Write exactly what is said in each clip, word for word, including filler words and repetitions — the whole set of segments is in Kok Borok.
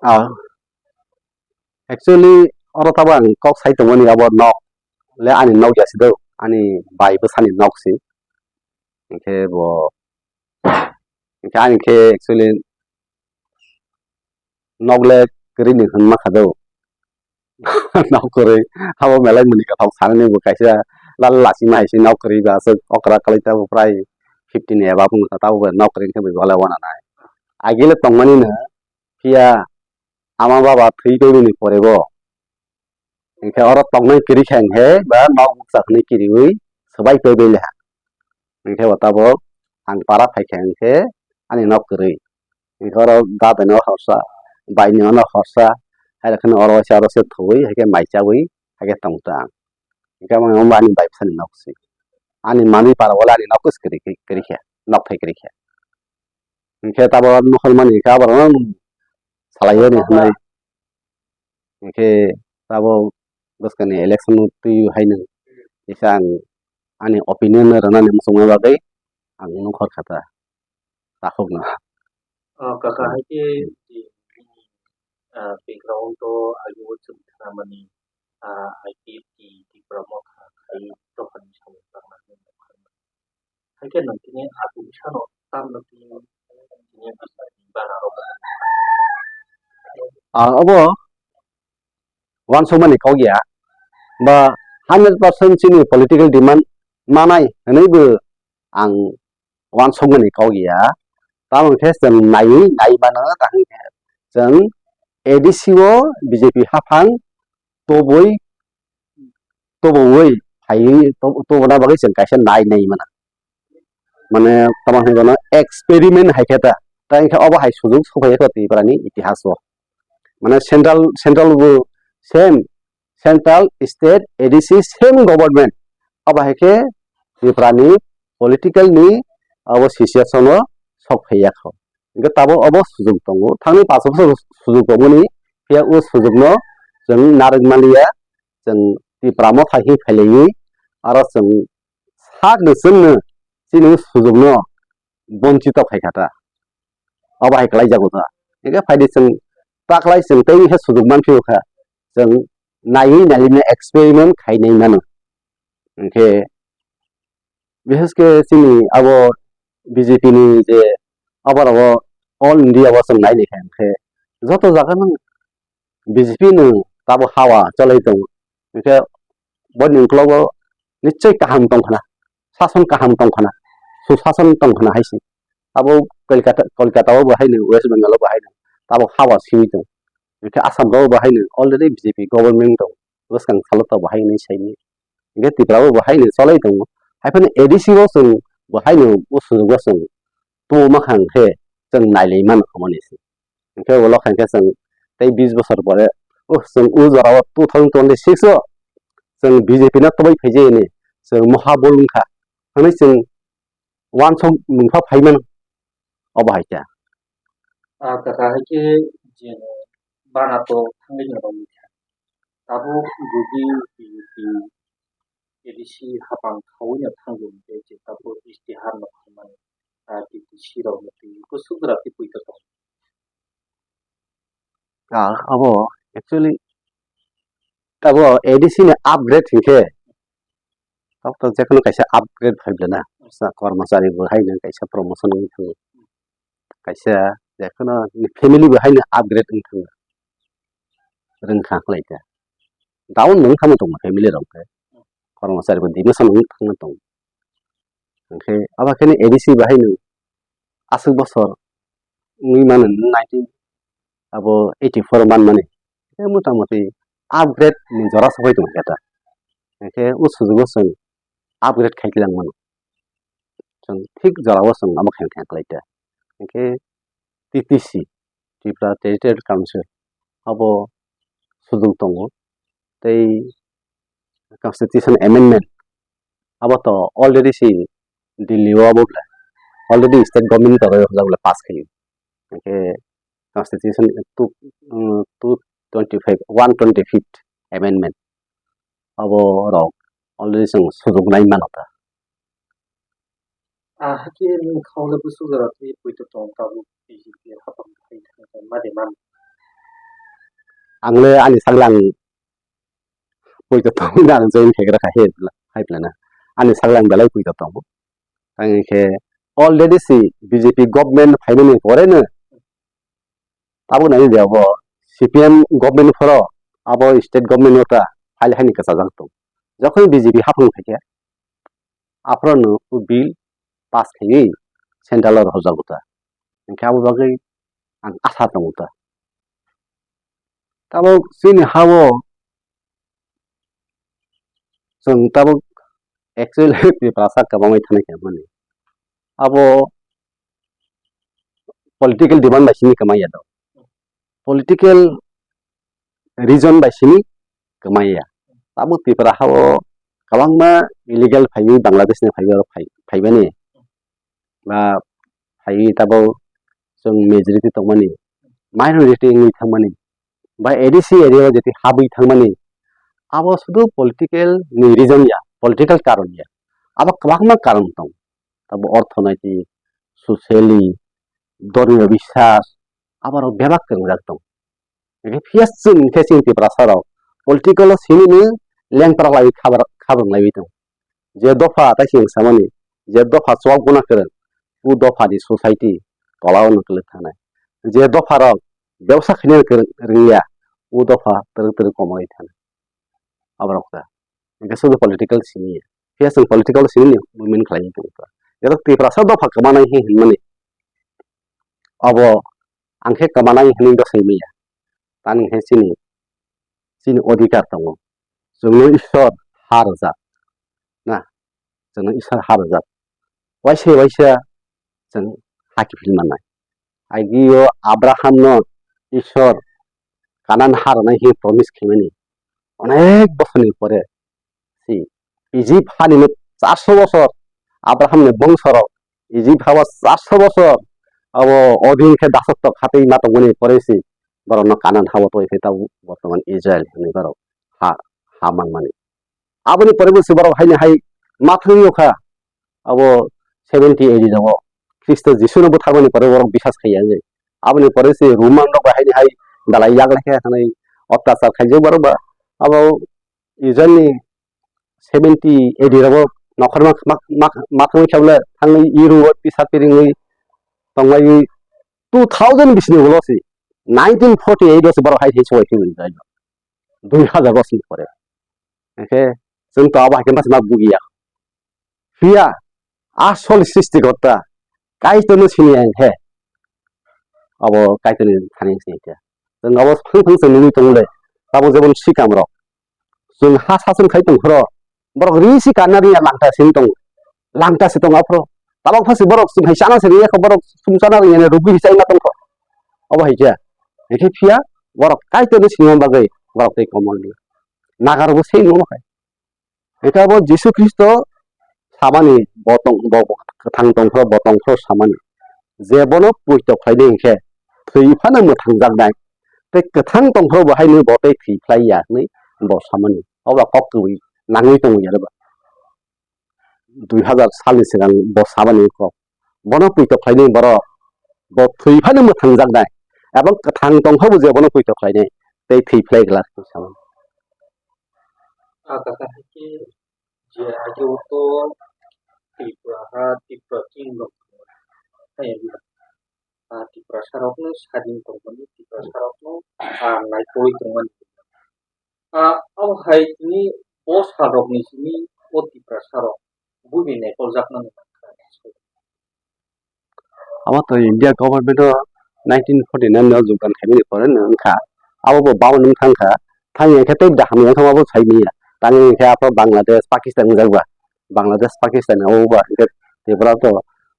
Ah, actually, oro tabo ang kok sai tongmani abo nok le ani nok ya si do, ani bai bwsani nok si. Hinkhe bo, hinkhe ani khe actually nok le kwrwi ni hwnma kha do. Nok kwrwi, abo belai muni kwthok sanani bo kaisa lal lachima hai se nok kwrwi ba aswk okra kwlai tabo prai fifteen above wngkha tabo bo nok kwrwi hinkhe bo belai wananai. Agile tongmani no phiya ama baba thwi tongmani pore bo. Hinkhe oro tongnai kwrwi kha hinkhe ba nok bukcha hwnwi kiriwi swbai twi bele ha. Hinkhe bo tabok ang para phaikha hinkhe ani nok kwrwi. Hinkhe oro dadaino horsa, bainino horsa, hai rokhe oro se oro se thwi haikhe mai chawi haikhe tong ta ang. Hinkhe omo ani bai bwsani nok se. Ani manwi para wala ani nok kwrwi khe, nok thai kwrwi khe. Hinkhe tabok nukhormani hinkhe aborokno salai ani hwnwi. Hinkhe tabok bwskangni election o twi haino kisa ang ani opinion no rwnani muchungma bagwi ang nukor kha ta takhukno. O kaka, hai khe je, ah, background o ayuk o chwng khnamani, ah, I P F T Tipra Motha khai dophani samung tangna hinwi nukha. Hai khe nwng tini aswk sano tamno tini, tini bwsakni bana rok. Ah, obo uansukmani kok ya, ba hundred percent chini political demand manai hwnwi bo ang uansukmani kok ya. Tamo khe chwng naiwi nai mano, tamo khe chwng A D C o B J P haphang tubui tubuwi phaiwi tub-, tubuna bagwi chwng kaisa nai nai mano. Mane tamo hinwi bono experiment hai khe ta. Ta hinkhe obo hai sujuk suphaiya khe Tripura ni itihas o. Mane central, central bo same, central, state, A D C same government. Obo hai khe Tripura ni political ni abo situation o sok phaiya kho. Hinkhe tabuk obo sujuk tongo. Thangni pash bosor sujuk tongmani, phiya o sujukno chwng narwk manliya, chwng Tipra Motha hai khe phailaio, aro chwng sakno chwngno chini o sujukno bonchito khai kha ta. Obo hai khlai jago ta. Hinkhe phaidi chwng ta khlai chwng tei khe sujuk manphio kha. Chwng naiwi naiwi no experiment khainai mano. Hinkhe bishesh khe chini abo B J P ni je abo rogo all India o chwng nai naikha hinkhe joto jaga no B J P no tabuk hawa cholai tongo. Hinkhe boni ukologo nichoi kaham tongkhana, sason kaham tongkhana, susason tongkhana hai se. Abo Kolkata, Kolkata o bo haino, West Bengal o bo haino tabuk hawa siwi tongo. Hinkhe Assam o bo haino already B J P government tongo. Bwskang salo to bo haino saimani. Hinkhe Tripura o bo haino cholai tongo. Haiphano A D C o chwng bo haino o sujugo chwng tubuma kha hinkhe chwng nailai mano omo ni se. Hinkhe ulo kha hinkhe chwng tei bis bosor pore, o chwng o jora o two thousand twenty-six o chwng B J P no tubui phaijani chwng moha bol wngkha hwnwi chwng uansuk nungkha phaimano obo hai khe. Ah, kaka hai khe je bana to thangwi no rw kha. Tabuk jodi B J P A D C hapang khaui no thangwi khe je tabuk S T har no phaimani, ah, T T C rok no twi kusuk jora twi pui tong. Ah, abo actually abo A D C ni upgrade hinkhe tok tok jekheno kaisa upgrade phai bwlana. Sa kormochari bo haino kaisa promotion wngwi thango. Kaisa jekheno family bo haino upgrade wngwi thango. Rwngkha khlai khe. Down wngwi thangma tongo family rok khe. Kormochari bo demotion wngwi thangma tongo. Hinkhe abo kheno A D C bo haino aswk bosor wngwi mano nineteen abo eighty four o manmani. Tei mota moti upgrade ni jora sopai tongkha ta. Hinkhe o sujugo chwng upgrade khai lang mano. Chwng thik jora o chwng abo khaina thang khlai ta. Hinkhe T T C, Tripura Territorial Council, abo sujung tongo. Tei constitution amendment abo to already si Delhi o abo bwle already state government ni toro rok bwle pass khaio. Hinkhe constitution two, um, two twenty five, one twenty fifth amendment abo rok already chwng sujuk nai mano ta. Ah, hakhe nwng khaole bwswk jora tei poito tong tabuk B J P hapang khai thangkhe ma de man. Ang le ani sagla ang poito tong na ang join khe gra kha he hai plana. Ani sagla ang belai poito tongo. Ang khe already si B J P government phaimani pore no tabuk nai de abo C P M government phoro abo state government no ta file haini kwchajak tong. Jokhon B J P haphang phaikhe aphorono o bill pass khaiwi central o rohorjago ta. Hinkhe abo bagwi ang asa tongo ta. Tabuk chini ha-o chwng tabuk actually Tiprasa kwbangwi thani khe mani. Abo political demand bai simi kwmai ya do. Political reason bai simi kwmai ya. Tabuk Tripura ha-o kwbangma illegal phaiwi Bangladesh ni phaiwi aro phai-, phaibani ba phaiwi tabuk chwng majority tongmani, minority wngwi thangmani, ba A D C area o jeti habwi thangmani, abo sudu political ni reason ya, political karon ya. Abo kwbangma karon tong. Tabuk orthonoitik, socially, dhormiyo biswas, aborok bebak tongjak tong. Hinkhe phiya chwng hinkhe chini Tiprasa rok political o simi ni lengpra lai khabar-, khabrang laiwi tong. Je dopha tai chwng samani, je dopha chuak bona kwrwng, o dopha ni society tola o nwng kwlwk thangnai. Je dopha rok bebsa khaina kwrwng rwngya, o dopha twrwk twrwk komorwi thangnai. Aborok ta. Hinkhe sudu political simi ya. Phiya chwng political simi ni movement khlaiwi tong kha. Ero Tiprasa dopha kwmanai hi hinmani. Abo ang khe kwmanai hinwi bwsai manya. Tani khe chini, chini odhikar tongo. Chwngno Ishwar ha rwjak. Na, chwngno Ishwar ha rwjak. Waisa waisa chwng ha kiphil mannai. Agio Abraham no Ishwar Kanan ha rwnai hi promise khaimani. Onek bosorni pore si Egypt hani no charso bosor Abraham ni bongso rok Egypt hao charso bosor abo odin khe dasotto khatwi ma tongmani pore si borok no Kanan hao twi khe tabuk bortoman Israel hinwi borok ha, ha mangmani. Aboni pore bo si borok haini hai ma thangwi kha abo seventy A D rogo Khristo Jisu no butharmani pore borok biswas khaiya wngwi. Aboni pore si Roman rok bai haini hai belai yagra khe thangwi otyachar khaijak borok ba abo Israel ni seventy A D rogo nokhorma ma, ma, ma thangwi khe bole thangwi Europe o tisa piringwi tongwaiwi two thousand bisini ulo si nineteen forty eight o si borok hai hai chuwai khe wngwi jai dui hazar bosni pore. Hinkhe chwng to abo hai khe ma bugiya. Phiya asol srishti korta Kaitorno siniya hinkhe abo Kaitorni thani siniya. Chwng abo phang phang chwng nugwi tongo le, abo jemon sikam rok. Chwng ha sason khai tong phro, borok ri si kanna riya langta sini tong, langta si tong aphro. Tabok phasi borok chwng hai chana sini yakho borok sum chana riya rugwi hi chaima tongkho. Abo hai khe. Hinkhe phiya borok Kaitorni sinima bagwi borok tei komor di. Nagarokbo sei nungma khai. Hinkhe abo Jisu Khristo samani bo tong, bo, bo kwthang tongphro, bo tongphro samani. Je bono poito khlainai hinkhe thwi phano mwthangjaknai. Tei kwthang tongphro bo haino bo tei thwi phlai ya hinwi bo samani. Obo kok kwbwi nangwi tongwi ya rwba. Dui hazar salni swkang bo samani kok. Bono poito khlainai borok bo thwi phano mwthangjaknai. Ebong kwthang tongphabo je bono poito khlainai tei thwi phlai glak hinwi samani. Ah, kaka, hai khe je age o to Tripura ha, Tripura chini rok hai, ah, Tiprasa rok no sadin tongmani, Tiprasa rok no, ah, naikolwi tongmani. Ah, abo hai tini bo sal rok ni simi o Tiprasa rok buini naikoljakmani mankha. Abo to India government o nineteen forty nine no jogdan khaimani pore no wngkha. Abo bo babon wng thangkha. Thangya khe tei daham wng thangma bo sai manya. Tangwi hinkhe aphro Bangladesh, Pakistan wngjak ba. Bangladesh, Pakistan abo ba hinkhe Tripura to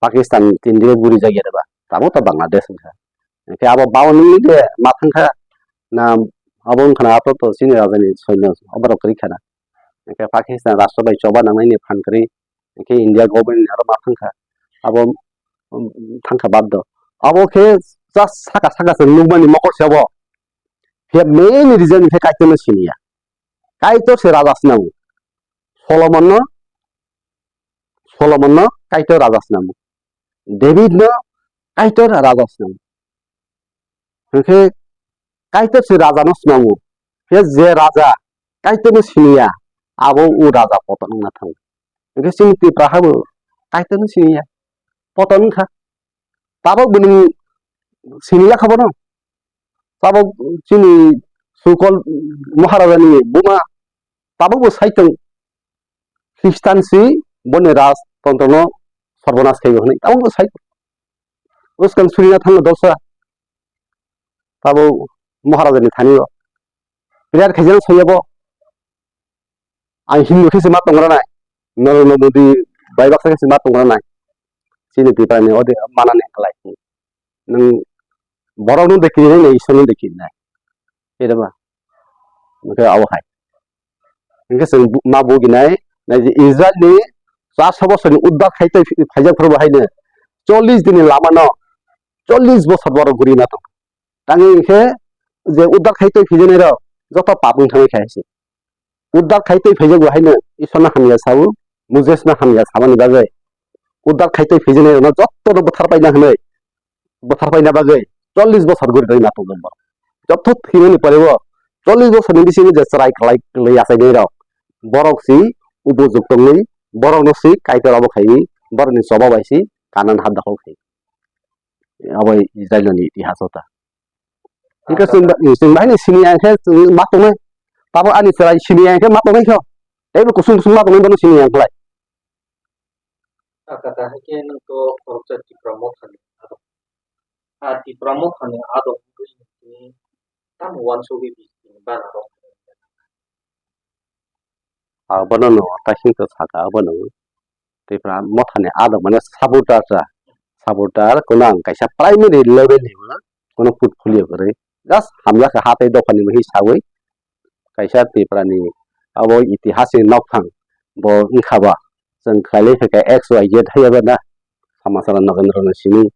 Pakistan tindire guri jagya ba. Tabuk to Bangladesh wngkha. Hinkhe abo babon wngwi de ma thangkha na abo wngkha na aphro to chini rajani soino oborok kwrwi khana. Hinkhe Pakistan rashtra bai choba nangnaini phan kwrwi. Hinkhe India government ni aro ma thangkha. Abo, um, thangkha bad do. Abo khe just saka saka se nukmani mokol se abo. Phiya main reason hinkhe Kaitorno siniya. Kaitor se raja swnam. Solomonno, Solomonno Kaitor raja swnam. Davidno Kaitor raja swnam. Hinkhe Kaitor se raja no swnamo. He je raja Kaitor no siniya, abo o raja poton wngna thango. Hingke chini Tipra habo Kaitor no siniya, poton wngkha. Tabok bo nwng siniya kha bono. Tabok chini Sukol Maharaja ni buma tabok bo saitung Khristan si boni rajtontro no sorbonas khaibo hinwi tabok bo saitung. Bwskang surina thango dosa tabok Maharaja ni thani o. Player khaijak soyabo. Ang Hindu khe se ma tong ranai, Narendra Modi bai baksa khe se ma tong ranai. Chini Tipra ni ode mana ni klai. Nwng borok no de kiri nai, Iswar no de kiri nai. Ere ba. Hingke abo hai. Hingke chwng bu-, ma bugi nai, nai je Israel ni charso bosor ni uddar khai tei phaijak phuru bo hai no chollish din ni lama no chollish bosor borok guri ma tong. Tangwi hingke je uddar khai tei phaijaknai rok joto pap wng thangwi khai se. Uddar khai tei phaijago haino Isor no hamya sao, Moses no hamya samani bagwi. Uddar khai tei phaijaknai rokno joto no bwthar paina hinwi, bwthar paina bagwi chollish bosor guri rwi natok jokbo. Joto thwimani pore bo chollish bosor ni bisingo je chwrai kwlai kwlwi achainai rok, borok si upojukto wngwi, borok no si Kaitor abo khaiwi, borok ni choba bai si Kanan hap dakhol khai. Abo Israel ni itihas o ta. Hingke chwng ba-, chwng bahai ni sini ya khe chwng ma tongnai. Tabok ani chwrai sini ya khe ma tongnai kho. Tei bo kusung kusung ma tongnai bono sini ya khlai. Aka ta hai khe nwng to khoroksa Tipra Motha ni adong. A Tipra Motha ni adong wngwi tini tamo uansugwi bini bana rok. Abono no taising to saka abono Tipra Motha ni adok mane supporter ta, supporter kono ang kaisa primary level ni bo kono portfolio kwrwi just hamya kha ha tei dopha ni bo hi sawi kaisa Tipra ni abo itihas ni nokphang bo wngkha ba chwng khailai kha khe X Y Z hai abo na Samachara Nagendra ni simi.